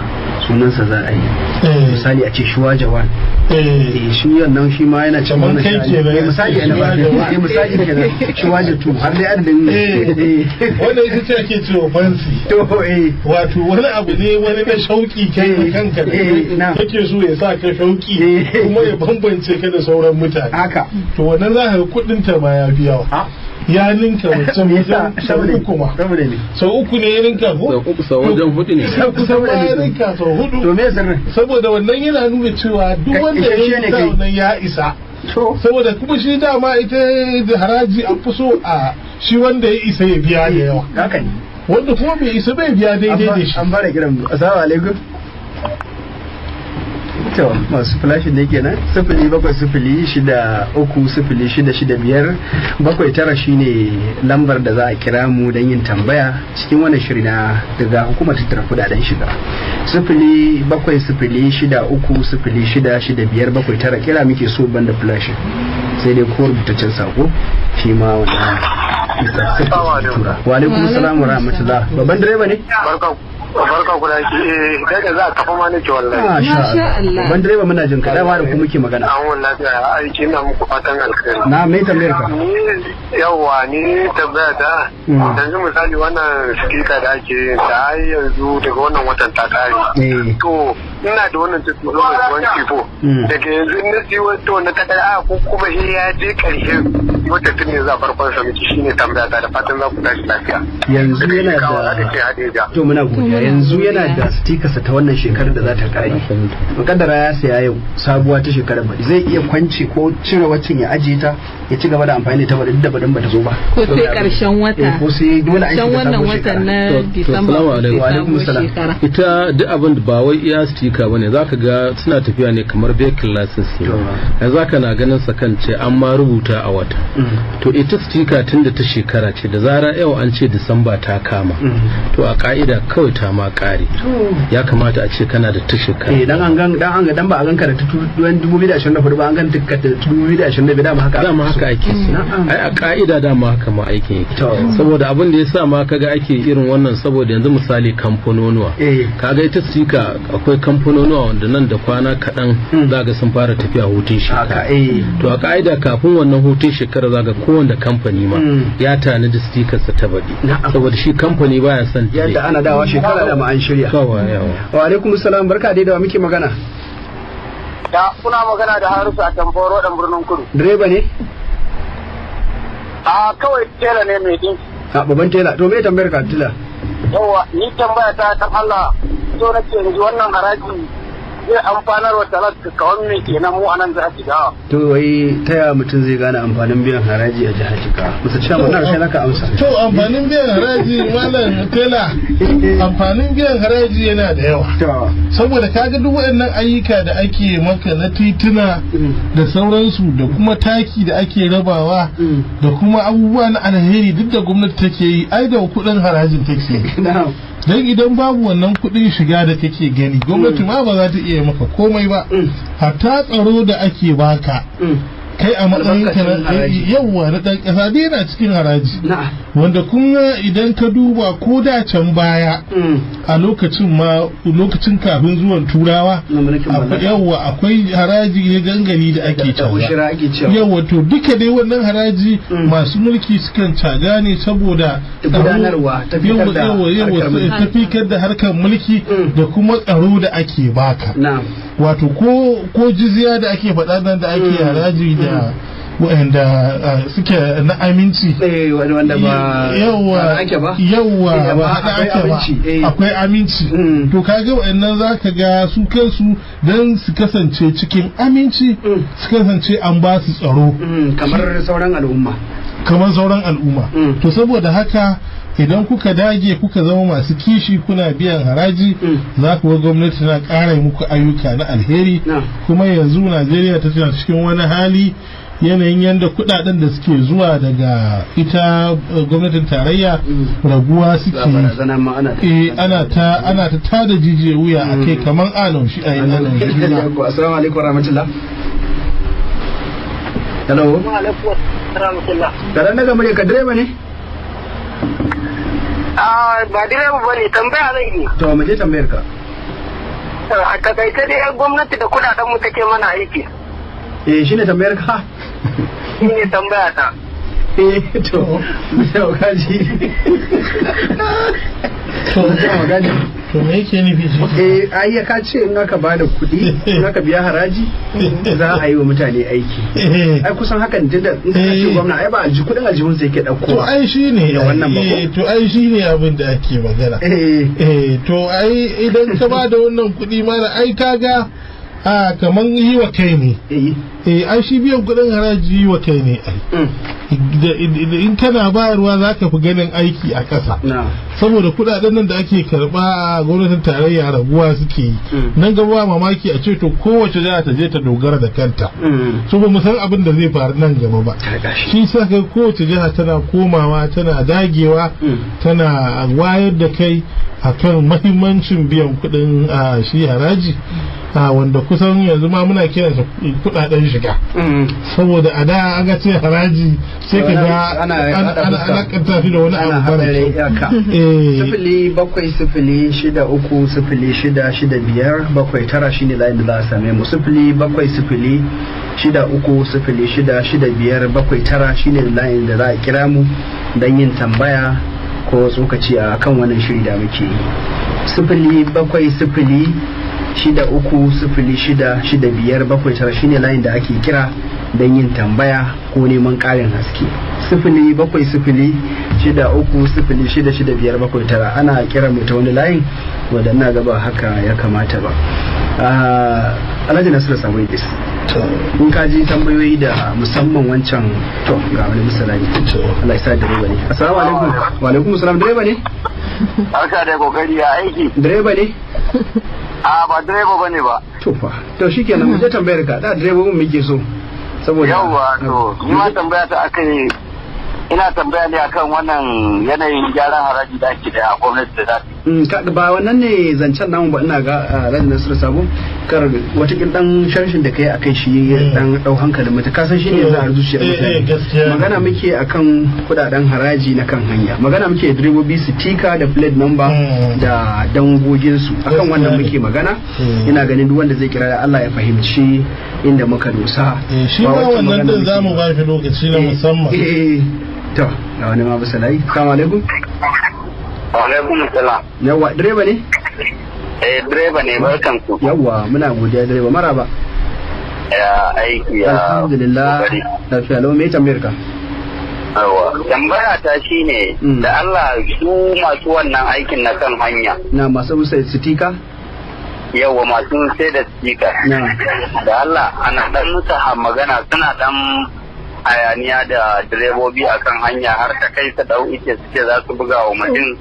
sunansa za a yi, misali a ce Shuwa Jawan. Shi wannan shi ma yana cikin wannan sha'ani. Misali ne, misali kenan, Shuwaja 2, har dai adadin. Wannan ita ce ake cewa fancy. To eh. Wato wani abu ne wani na shauki kai da kanka da kake so ya sa ka shauki kuma ya bambance ka da sauran mutane. Haka. To wannan za ka ga kudin ta ma ya fi yawa, ya ninka wancan wajen sau uku ma. Saboda ne Sau uku ne ya ninka ko? Sau uku, sau wajen hudu ne. Kusan ma ya ninka sau hudu. To me sirrin? Saboda wannan yana nuna cewa duk wanda ya ninka wannan ya isa, saboda kuma shi dama ita da haraji an fi so a shi wanda ya isa ya biya da yawa. Haka ne. Wanda kuma bai isa bai biya daidai da shi. An fara kiran mu. Assalamu alaikum. To masu flashin ne kenan. 07063066579 shine lambar da za a kira mu don yin tambaya cikin wannan shiri na daga hukumar tattara kudaden shiga. 07063066579, kira muke so, banda flashin, sai dai ko rubutaccen sako shi ma wannan. Wa alaikum salam wa rahmatullah. Babban direba ne? Barka ku da eh, daga za a kafa ma nake wallahi. Masha Allah. Babban direba, muna jin ka, dama da ku muke magana. An wallahi lafiya aiki, ina muku fatan alkhairi. Na me tambayar ka? Ni yawa, ni tambaya ta yanzu, misali wannan speaker da ake yin ta, ai yanzu daga wannan watan ta kare. To ina da wannan 2024, daga yanzu in na siyo to na ta kare a ko kuma shi ya je karshen wata tun ne za farkon sa miki? Shine tambaya ta, da fatan za ku tashi lafiya. Yanzu yana da, to muna godiya. Yanzu yana da stikarsa ta wannan shekarar da za ta kare. Mukaddara ya saya yau sabuwa ta shekarar baɗi, zai iya kwance ko cire waccan ya ajiye ta ya ci gaba da amfani da ta baɗi, duk da baɗin bata zo ba? Ko sai karshen wata? Ko sai dole an shiga wannan watan na Disamba? Wa alaikum salam. Ita duk abin da ba wai iya stika bane, zaka ga suna tafiya ne kamar vehicle license ne. Yanzu zaka na ganin sa kan ce an ma rubuta a wata. To ita stika tun da ta shekara ce, da zarar yau an ce Disamba ta kama, to a ka'ida kawai ta ma kare. Ya kamata a ce kana da ta shekara. Eh, dan an gan dan an ga dan ba a ganka da ta 2024 ba, an gan ka da 2025, dama haka. Dama haka ake so ai, a ka'ida dama haka ma aikin yake. Saboda abin da yasa ma kaga ake irin wannan, saboda yanzu misali kamfanonuwa, kaga ita stika akwai kamfanonuwa wanda nan da kwana kaɗan za ga sun fara tafiya hutun shekara. To a ka'ida kafin wannan hutun shekara za ga kowanne kamfani ma ya tanadi stikarsa ta baɗi, saboda shi kamfani baya son yadda ana dawa shekara da ma an shirya. Wa alaikum salam. Barka dai, da wa muke magana? Da kuna magana da Harisu a Tamforo dan birnin Kudu. Direba ne? A kawai tela ne mai dinki. A babban tela. To me tambayar ka, tela? Yawa, ni tambaya ta ta Allah so nake yanzu wannan haraji Zai amfanar wa talaka kawai me kenan mu anan jihar Jigawa. To wai ta ya mutum zai gane amfanin biyan haraji a jihar Jigawa? Musa cewa na kai zaka amsa. To amfanin biyan haraji malam Tela, amfanin biyan haraji yana da yawa. Saboda kaga duk waɗannan ayyuka da ake maka na tituna da sauransu da kuma taki da ake rabawa da kuma abubuwa na alheri duk da gwamnati take yi, ai da kuɗin harajin take yi. Don idan babu wannan kuɗin shiga da kake gani, gwamnati ma ba za ta iya maka komai ba. Hatta tsaro da ake baka kai a matsayin ka yawwa na ɗan ƙasa dai yana cikin haraji. Wanda kuma idan ka duba ko da can baya a lokacin ma lokacin kafin zuwan turawa yawwa akwai haraji ne gangami da ake caja. Yawwa to duka dai wannan haraji masu mulki sukan caja ne saboda gudanarwa tafikar da harkar mulki da kuma tsaro da ake baka. Wato ko jizya da ake faɗa nan da ake haraji da waɗanda suke na aminci, wanda ba yawwa ba haɗa ake ba, akwai aminci. To kaga waɗannan za ka ga su kansu don su kasance cikin aminci, su kasance an ba su tsaro kamar sauran al'umma, kamar sauran al'umma. To saboda haka idan kuka dage kuka zama masu kishi kuna biyan haraji, za ku ga gwamnati tana ƙara muku ayyuka na alheri. Kuma yanzu Najeriya ta tana cikin wani hali, yanayin yadda kudaden da suke zuwa daga ita gwamnatin tarayya raguwa suke, ana ta ana ta tada jijiyar wuya a kai kamar anon shi a yi anon shi. Assalamu alaikum warahmatullah. Hello. Wa alaikum warahmatullah. Karan daga murya ka, direba ne? Ba direba ba ne, tambaya zan yi. To mu je tambayar ka. A takaice dai gwamnati da kudaden mu take mana aiki. Eh, shine tambayar ka? Shine tambaya ta. Eh to, sai kaji. To me yake nufi shi? Eh, ai ka ce in aka bada kuɗi, in aka biya haraji, za a yi wa mutane aiki. Ai kusan hakan tunda in ka ce gwamna ai ba alji kuɗin aljihun sai yake ɗauko. To ai shine da wannan ba. To ai shine abin da ake magana. Eh to ai idan ka bada wannan kuɗi mana ai kaga a kaman yi wa kai ne. Eh ai shi biyan kuɗin haraji yi wa kai ne ai. In kana bayarwa za ka fi ganin aiki a ƙasa. Saboda kuɗaɗen nan da ake karɓa a gwamnatin tarayya raguwa suke yi. Nan gaba mamaki a ce to kowace jiha ta je ta dogara da kanta. So ba mu san abin da zai faru nan gaba ba. Shi sa kai kowace jiha tana komawa tana dagewa tana wayar da kai akan mahimmancin biyan kuɗin shi haraji. Wanda kusan yanzu ma muna kiransa kudaden shiga. Saboda a da aka ce haraji sai ka ga ana alakanta shi da wani abu mara kyau. 070 6 3 0 6 6 5 7 9 shine layin da za a same mu. 070 6 3 0 6 6 5 7 9 shine layin da za a kira mu don yin tambaya ko tsokaci a kan wannan shiri da muke yi. 070 6 3 0 6 6 5 7 9 shine layin da ake kira don yin tambaya ko neman ƙarin haske. 070 6 3 0 6 6 5 7 9 ana kira mu ta wani layin wanda ina gaba haka ya kamata ba. Alhaji Nasiru Sabo Idris, in ka ji tambayoyi da musamman wancan, to ga wani misali. Allah ya sa direba ne. Assalamu alaikum. Wa alaikum assalam. Direba ne? Barka da kokari, ya aiki. Direba ne? A ba direba bane ba. To fa. To shikenan mu je tambayar ka. Da direbobin muke so. Saboda yawwa to ni ma tambaya ta akai, ina tambaya ne akan wannan yanayin gyaran haraji da ake da gwamnati da zafi. Ba wannan ne zancen namu ba, ina ga Alhaji Nasiru Sabo kar watakin dan sharshin da kai akai shi dan dau hankalin mutum, ka san shi ne za a zuciyar mutane. Magana muke akan kudaden haraji na kan hanya, magana muke direbobi su tika da plate number da dangogin su, akan wannan muke magana. Ina ganin duk wanda zai kira da Allah ya fahimci inda muka dosa. Shi ma wannan din zamu ba shi lokaci na musamman. To ga wani ma bisa layi. Assalamu alaikum. Wa alaikum salam. Yawa direba ne? Eh direba ne, barkan ku. Yawa muna godiya direba, maraba. Ya aiki ya. Alhamdulillah. Lafiya lau, me tambayar ka? Yawa tambaya ta shine da Allah su masu wannan aikin na kan hanya. Na masu musa sitika? Yawa masu sai da speaker. Da Allah ana dan musu magana, suna dan hayaniya da direbobi akan hanya har ta kai su dau ice suke za su buga wa mutum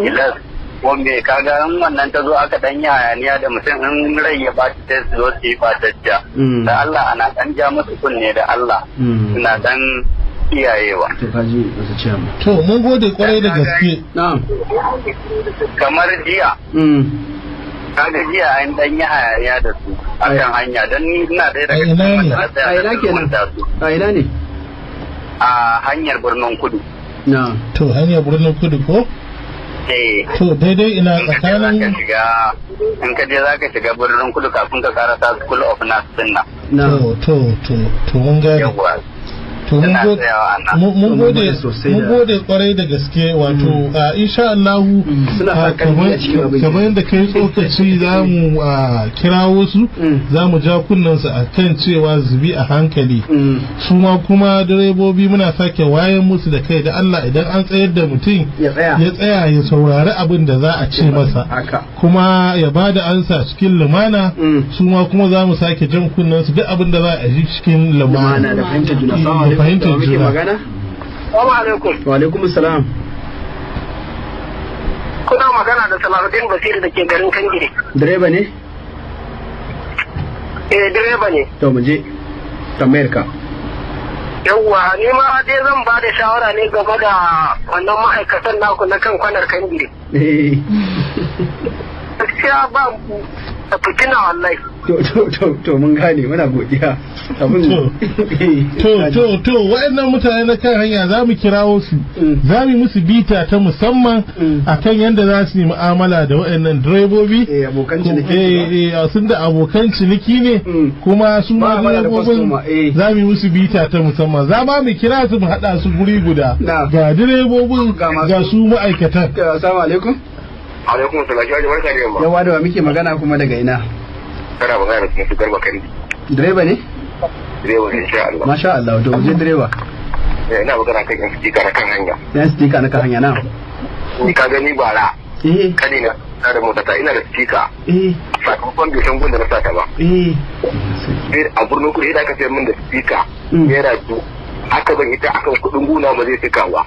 gilas. Wanda kaga in wannan ta zo aka dan yi hayaniya da mutum, in rai ya baci sai su zo su yi batacciya. Da Allah ana dan ja musu kunne, da Allah suna dan kiyayewa. To mun gode kwarai da gaske. Kamar jiya. Kaga jiya an dan yi hayaniya da su akan hanya, dan ni ina ɗaya daga cikin wanda A ina kenan? A ina ne? A hanyar Birnin Kudu. Na. To hanyar Birnin Kudu ko? Eh. To daidai ina tsakanin In ka je zaka shiga Birnin Kudu kafin ka karasa School of Nurse din nan. To mun gane. Yawwa. To mun gode, mun gode kwarai da gaske. Wato insha Allah kamar yadda kai tsokaci, za mu kirawo su, za mu ja kunnen su akan cewa zubi a hankali. Su ma kuma direbobi muna sake wayan musu da kai, da Allah idan an tsayar da mutum ya tsaya ya saurari abin da za a ce masa, kuma ya ba da ansa cikin lumana. Su ma kuma za mu sake jan kunnen su, duk abin da za a yi cikin lumana da fahimtar juna. Fahimtar muke magana? Wa alaikum. Wa alaikum salam. Kuna magana da Salahuddin Basir da ke garin Kangire. Direba ne? Eh, direba ne. To mu je tambayar ka. Yawwa, ni ma dai zan ba da shawara ne game da wannan ma'aikatan naku na kan kwanar Kangire. Eh. Gaskiya ba fitina wallahi. To mun gane, muna godiya. To waɗannan mutane na kan hanya za mu kirawo su, za mu musu bita ta musamman akan yadda za su yi mu'amala da waɗannan direbobi. Abokan ciniki. Sun da abokan ciniki ne, kuma su ma direbobin za mu yi musu bita ta musamman. Za ma mu kira su, mu haɗa su guri guda, ga direbobin, ga su ma'aikatan. Assalamu alaikum. Alaikum salam, barka da yamma. Yawa, da wa muke magana kuma daga ina? Kana magana da su Garba Kandi. Direba ne? Direba ne, insha Allah. Masha Allah, to je direba. Eh, ina magana kan yan stika na kan hanya. Yan stika na kan hanya, na. Ni ka gani bara. Eh. Kani na da mota ta, ina da stika. Eh. Sakamakon bai san gun da na sata ba. Eh. Sai a Birnin Kudu idan aka sayar min da stika. Naira 2. Aka ban ita akan kuɗin guna ba zai cika ba.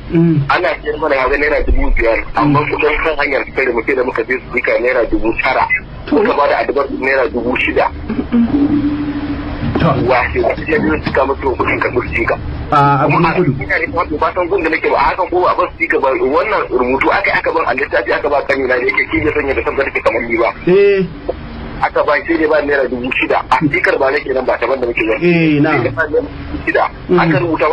Ana siyar mana ya ga naira 5,000, amma kuɗin kan hanyar suka da muke da muka je stika naira 9,000. Muka ba da adabar naira 6,000. Washe ya biyu suka musu kuɗin karɓar stika. A Birnin Kudu. Ba san gun da nake ba, a hakan ko ba ban stika ba, wannan rubutu aka aka ban a littafi, aka ba kanina da yake shi bai sanya da san da kamar ni ba. Eh. Aka ba shi ne ba naira 6,000 a stikar ba nake nan ba ta banda muke zan. Eh, na. 6,000. Aka rubuta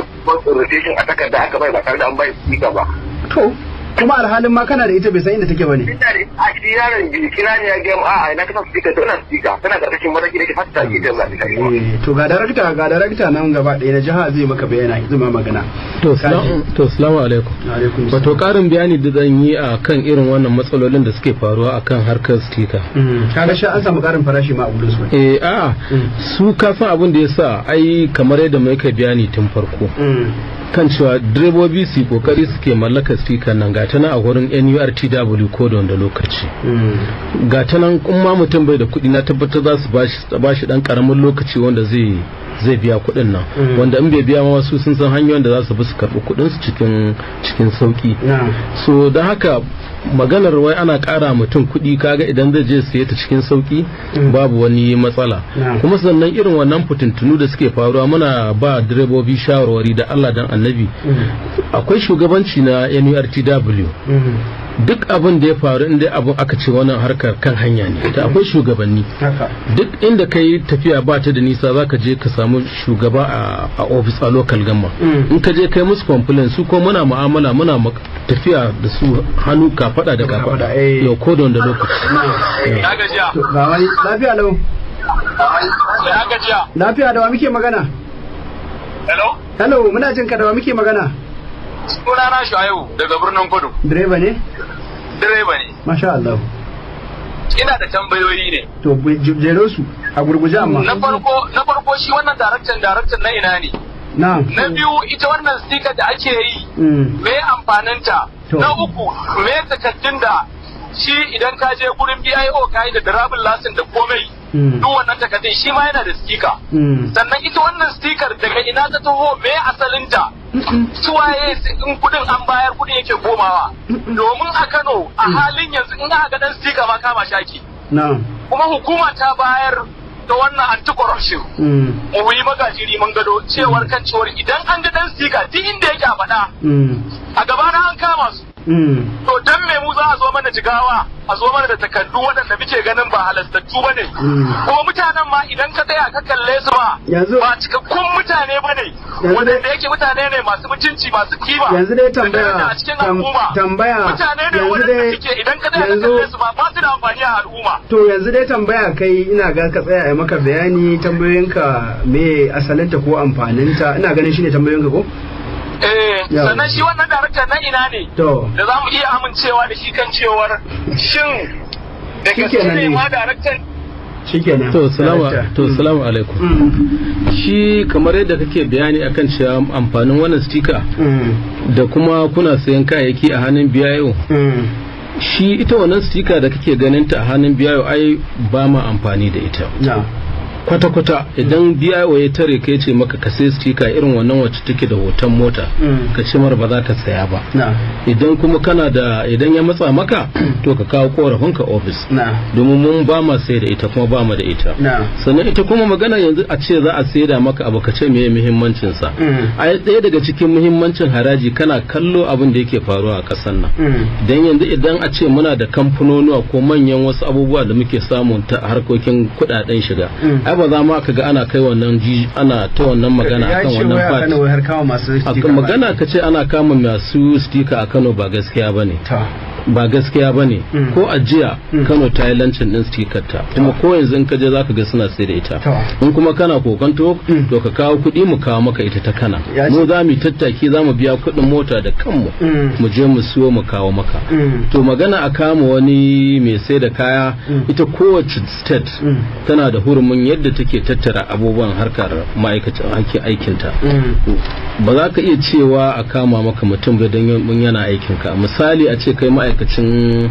rotation a takarda aka bai ba tare da an bai stika ba. To. Kuma alhalin ma kana da ita, bai san inda take bane. Ina da a shi yaron kira ne ya ga mu, a'a, ina kasa stika, to ina stika tana karkashin mataki da ke fata ke da zai kai. Eh, to ga darakta nan gaba ɗaya na jiha zai maka bayana, zai ma magana. To assalamu alaikum. Alaikum. Wato karin bayani da zan yi a kan irin wannan matsalolin da suke faruwa akan harkar stika. Kaga sha an samu karin farashi ma a gurin su. Eh, a'a, su ka san abin da yasa ai kamar yadda muka bayani tun farko. Kan cewa direbobi su kokari suke mallaka sticker nan, ga ta nan a gurin NURTW ko da wanda lokaci. Ga ta nan, in ma mutum bai da kuɗi, na tabbatar za su bashi dan karamin lokaci wanda zai biya kuɗin nan, wanda in bai biya ma wasu sun san hanyoyin da za su bi su karɓi kuɗin su cikin sauki. So don haka maganar wai ana ƙara mutum kuɗi, kaga idan zai je siye ta cikin sauki babu wani matsala. Kuma sannan irin wannan fitintunu da suke faruwa, muna ba direbobi shawarwari, da Allah dan Annabi, akwai shugabanci na NURTW. Duk abin da ya faru, inda abin aka ce wannan harkar kan hanya ne, da akwai shugabanni. Duk inda ka yi tafiya ba ta da nisa, za ka je ka samu shugaba a ofis a local government. In ka je kai musu complaint, su ko muna mu'amala, muna tafiya da su hannu kafada da kafada yau ko da wanda lokaci. Ga wani. Lafiya lau. Lafiya, da wa muke magana? Hello. Hello, muna jin ka, da wa muke magana? Sunana Shu'aibu daga Birnin Kudu. Direba ne? Direba ne. Masha Allah. Ina da tambayoyi ne. To jero su a gurguje amma. Na farko, shi wannan daraktan na ina ne? Na'am. Na biyu, ita wannan sticker da ake yi, me amfaninta? Na uku, me takardun da Shi idan ka je gurin BIO ka yi da driving license da komai, duk wannan takardun shi ma yana da sticker. Sannan ita wannan sticker daga ina ta taho, me asalinta, suwaye in kudin an bayar kudin yake komawa? Domin a Kano a halin yanzu in aka ga dan sticker ma kama shaki. Kuma hukuma ta bayar da wannan anti-corruption, mu yi magajiri mun gado cewar kan cewar idan an ga dan sticker duk inda yake a faɗa, a gabana an kama su. To dan me mu za a zo mana Jigawa a zo mana da takardu waɗanda muke ganin ba halastattu bane? Kuma mutanen ma idan ka tsaya ka kalle su ba ba cikakkun mutane bane, waɗanda yake mutane ne masu mutunci, masu kima. Yanzu dai tambaya a cikin al'umma, tambaya mutane ne waɗanda suke idan ka tsaya ka kalle su ba su da amfani a al'umma. To yanzu dai tambaya kai, ina ga ka tsaya a maka bayani tambayoyinka me asalinta ko amfaninta, ina ganin shine tambayoyinka ko? Sannan shi wannan darakta na ina ne da za mu iya amincewa da shi kan cewar shin da gaske ne ma daraktan? Shikenan. To salamu alaikum. Shi kamar yadda kake bayani akan cewa amfanin wannan sticker da kuma kuna sayan kayayyaki a hannun BIO, shi ita wannan sticker da kake ganin ta a hannun BIO ai ba ma amfani da ita kwata-kwata. Idan BIO ya tare ka ce maka ka sai sticker irin wannan wacce take da hoton mota, ka ce mar ba za ka saya ba. Idan kuma kana da idan ya matsa maka, to ka kawo korafin ka office, domin mun ba ma sai da ita kuma ba mu da ita. Sannan ita kuma magana yanzu a ce za a saida maka abu ka ce meye muhimmancin sa, ai ɗaya daga cikin muhimmancin haraji kana kallo abin da yake faruwa a ƙasar nan. Dan yanzu idan a ce muna da kamfanonuwa ko manyan wasu abubuwa da muke samu ta harkokin kuɗaɗen shiga, ai ba za ma ka ga ana kai wannan ana ta wannan magana akan wannan part. Magana ka ce ana kama masu sticker a Kano ba gaskiya bane. Ba gaskiya bane. Ko a jiya Kano ta yi lancin din sticker ta, kuma ko yanzu in ka je zaka ga suna sai da ita. In kuma kana kokonto, to ka kawo kuɗi mu kawo maka ita ta Kana. Mu za mu tattaki, za mu biya kuɗin mota da kanmu, mu je mu siyo mu kawo maka. To magana a kama wani mai sai da kaya, ita kowace state tana da hurumin yadda take tattara abubuwan harkar ma'aikacin aikinta. Ba za ka iya cewa a kama maka mutum ba don yana aikinka. Misali a ce kai ma'aikacin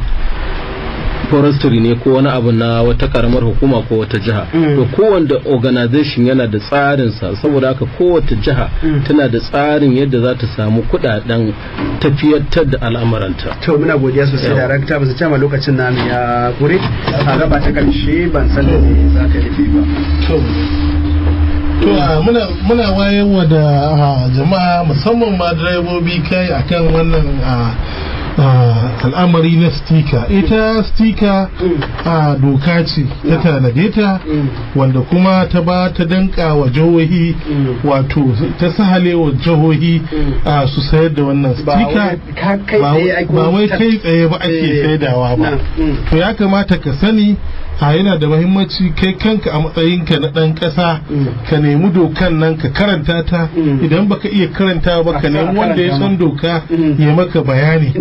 forestry ne ko wani abu na wata karamar hukuma ko wata jiha, to kowanne organization yana da tsarinsa. Saboda haka kowace jiha tana da tsarin yadda za ta samu kudaden tafiyar da al'amuranta. To muna godiya sosai darakta, ba su cama lokacin namu ya gure a gaba ta karshe, ban san da me za ka rufe ba. To muna wayarwa da jama'a musamman ma direbobi kai akan wannan al'amari na stika. Ita stika a doka ce ta tanade ta, wanda kuma ta ba ta danka wa jihohi, wato ta sahale wa jihohi su sayar da wannan stika. Ba wai kai tsaye ba ake saidawa ba. To ya kamata ka sani a yana da muhimmanci kai kanka a matsayinka na ɗan ƙasa ka nemi dokan nan ka karanta ta. Idan baka iya karanta ba, ka nemi wanda ya san doka ya maka bayani.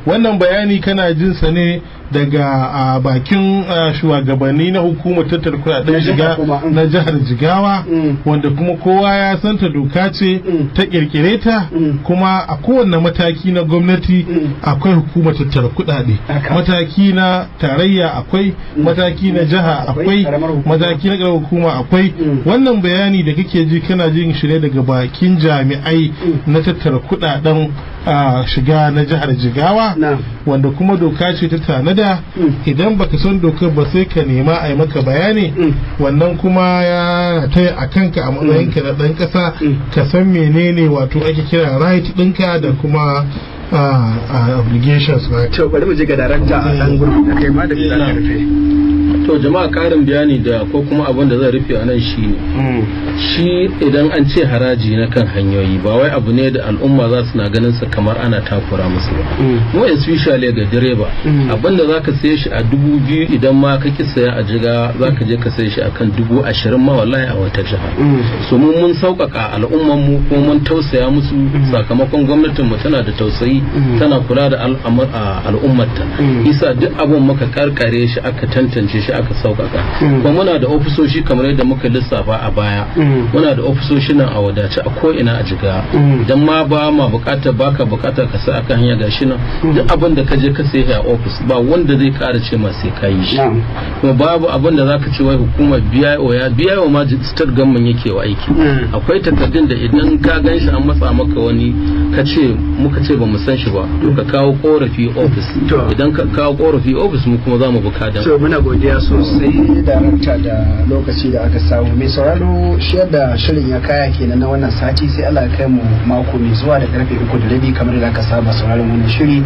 Wannan bayani kana jin sa ne daga bakin shugabanni na hukumar tattara kudaden shiga na jihar Jigawa, wanda kuma kowa ya santa doka ce ta kirkire ta. Kuma a kowane mataki na gwamnati akwai hukumar tattara kudade, mataki na tarayya akwai, mataki na jiha akwai, mataki na karamar hukuma akwai. Wannan bayani da kake ji kana jin shi ne daga bakin jami'ai na tattara kudaden shiga na jihar Jigawa, wanda kuma doka ce ta tanada. Idan baka san dokar ba, sai ka nema a yi maka bayani. Wannan kuma ya taya a kanka a matsayinka na ɗan ƙasa ka san menene wato ake kira right ɗinka da kuma obligations. To bari mu je ga darakta a ɗan gurbin da kai ma da za ka rufe. To jama'a, karin bayani da ko kuma abin da zan rufe a nan shine, shi idan an ce haraji na kan hanyoyi ba wai abu ne da al'umma za su na ganin sa kamar ana takura musu ba. Mu especially ga direba, abin da zaka saye shi a 2000, idan ma ka ki saya a Jiga, zaka je ka saye shi akan 20,000 ma wallahi a wata jiha. So mun sauƙaƙa al'umman mu kuma mun tausaya musu, sakamakon gwamnatin mu tana da tausayi, tana kula da al'ummarta. Isa duk abin muka karkare shi aka tantance shi aka sauƙaƙa. Kuma muna da ofisoshi kamar yadda muka lissafa a baya, muna da ofisoshi nan a wadace a ko ina a Jigawa. Dan ma ba ma bukatar, baka bukatar ka sa akan hanya, gashi nan duk abin da ka je ka sayi a ofis ba wanda zai ƙara ce ma sai ka yi shi. Kuma babu abin da zaka ce wai hukumar BIO ya BIO ma state government yake wa aiki. Akwai takardun da idan ka gan shi an matsa maka wani, ka ce muka ce ba mu san shi ba, to ka kawo korafi ofis. Idan ka kawo korafi ofis, mu kuma za mu buka. So muna godiya sosai, darakta, da lokaci da aka samu. Mai sauraro, shi da shirin ya kaya kenan na wannan sati, sai Allah ya kai mu mako mai zuwa da karfe 3:30 kamar da aka saba sauraron wannan shiri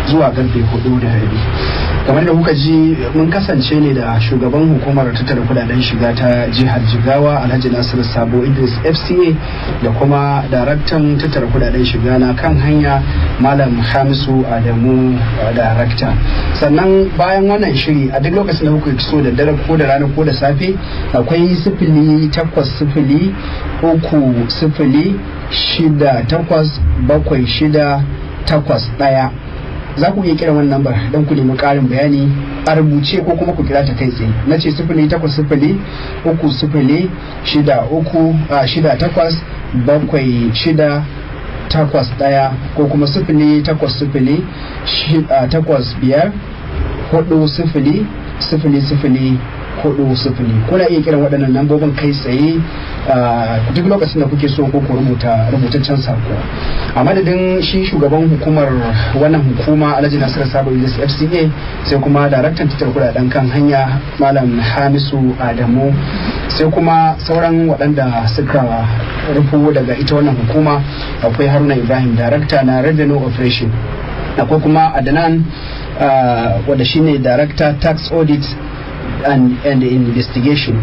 zuwa karfe 4:30. Kamar da kuka ji, mun kasance ne da shugaban hukumar tattara kudaden shiga ta jihar Jigawa, Alhaji Nasiru Sabo Idris FCA, da kuma daraktan tattara kudaden shiga na kan hanya, Malam Hamisu Adamu, darakta. Sannan bayan wannan shiri, a duk lokacin da kuka so, da dare ko da rana ko da safe, akwai 08030687681. Za ku iya kiran wannan lambar don ku nemi ƙarin bayani a rubuce ko kuma ku kira ta kai tsaye. Na ce 0803063687681 ko kuma 08085400040. Kuna iya kiran waɗannan lambobin kai tsaye duk lokacin da kuke so ko ku rubuta rubutaccen sako. A madadin shi shugaban hukumar wannan hukuma, Alhaji Nasiru Sabo Idris FCA, sai kuma daraktan tattara kudaden kan hanya, Malam Hamisu Adamu, sai kuma sauran waɗanda suka rufo daga ita wannan hukuma, akwai Haruna Ibrahim, darakta na revenue operation, akwai kuma Adnan, wanda shine director tax audit and investigation,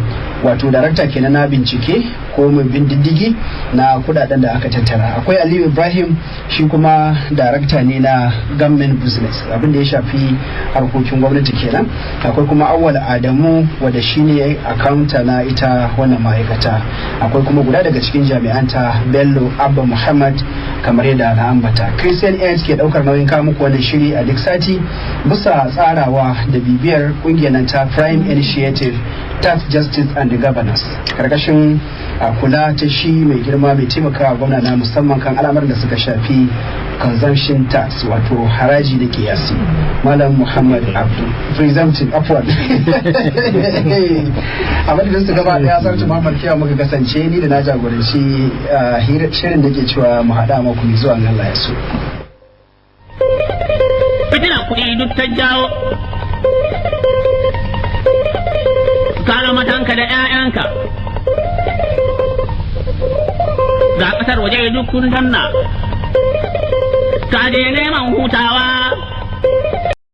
wato darakta kenan na bincike ko mai bin diddigi na kudaden da aka tattara. Akwai Aliyu Ibrahim, shi kuma darakta ne na government business, abin da ya shafi harkokin gwamnati kenan. Akwai kuma Awwal Adamu, wanda shine accountant na ita wannan ma'aikata. Akwai kuma guda daga cikin jami'anta, Bello Abba Muhammad. Kamar yadda na ambata, Christian Aid ke daukar nauyin kawo muku wannan shiri a duk sati bisa tsarawa da bibiyar kungiyar nan ta Prime Initiative Tax Justice and Governance, karkashin kula ta shi mai girma mai taimakawa gwamna na musamman kan al'amuran da suka shafi consumption tax, wato haraji da kiyasi, Malam Muhammad Abdu presumptive. Afwan, a madadin su gaba daya, Sarki Muhammad Kiyawa muka kasance, ni da na jagoranci shirin da ke cewa mu haɗa mako mai zuwa, Allah ya so. Fitina kuɗi duk ta jawo karo matanka da 'ya'yanka ga ƙasar waje duk kun danna, ka je neman hutawa.